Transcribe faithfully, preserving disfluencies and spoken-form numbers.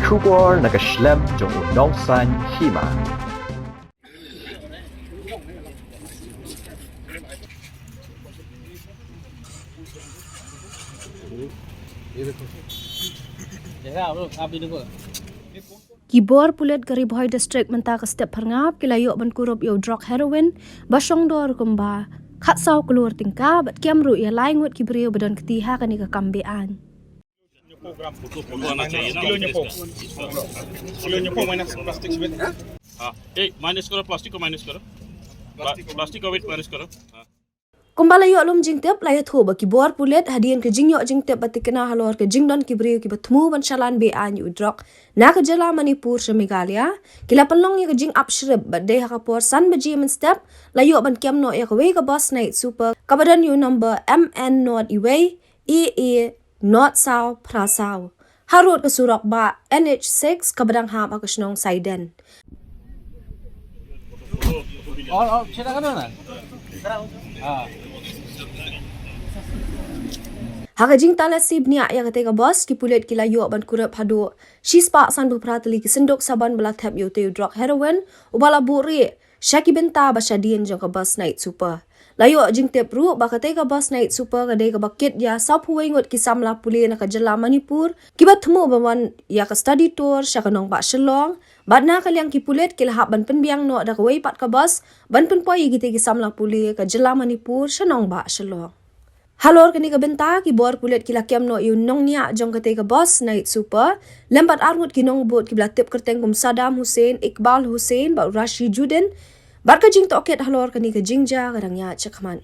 Khubor na ka shlem jong u nongsan hima. Ki bor pulit ka Ri Bhoi District mynta ka step pharngap ki la ïoh ban kurup ïa u drok heroin ba shong dor kumba khatsaw klur tyngka bad kem ruh ïa lai ngut ki briew ba don kti ha kane ka kam be-aiñ. Plastic ko minus karo. Plastic ko wait minus karo. Kumba la ïoh lum jingtip la ïathuh ba ki bor pulit hadien ka jingïoh jingtip ba tikna halor ka jingdon ki briew kiba thmu ban shalan be-aiñ ïa u drok na ka jylla Manipur sha Meghalaya ki la pynlong ïa ka jingap shrip bad dei ha ka por san baje mynstep la ïoh ban kem noh ïa kawei ka bus night super kaba don ïa u number M N not iwei A A not saw phra saw. Harud ka surok ba N H six kaba dang hap ha ka shnong Saiden. Ha ka jingtalasi bniah ïa katei ka bos ki pulit ki la ïoh ban kurup haduh shispah sanphew phra tylli ki synduk saban ba la thep ïa utei u drok heroin uba la buhrieh sha ki bynta ba shadien jong ka bos night super. La ïoh jingtip ruh ba katei ka bos night super ka dei kaba kit ïa sawphew wei ngut ki samla pule na ka jylla Manipur kiba thmu ban wan ïa ka study tour sha ka nongbah Shillong bad na ka liang ki pulit ki la hap ban pynbiang noh da kawei pat ka bos ban pynpoi ïa kitei ki samla pule ka jylla Manipur sha nongbah Shillong. Halor kane ka bynta ki bor pulit ki la kem noh ïa u nongñiah jong katei ka bos night super lem bad ar ngut ki nongbud kiba la tip kyrteng kum Saddam Hussein, Iqbal Hussein bad Rashid Judin bad ka jingtohkit halor kane ka jingjia ka dang ïaid shakhmat.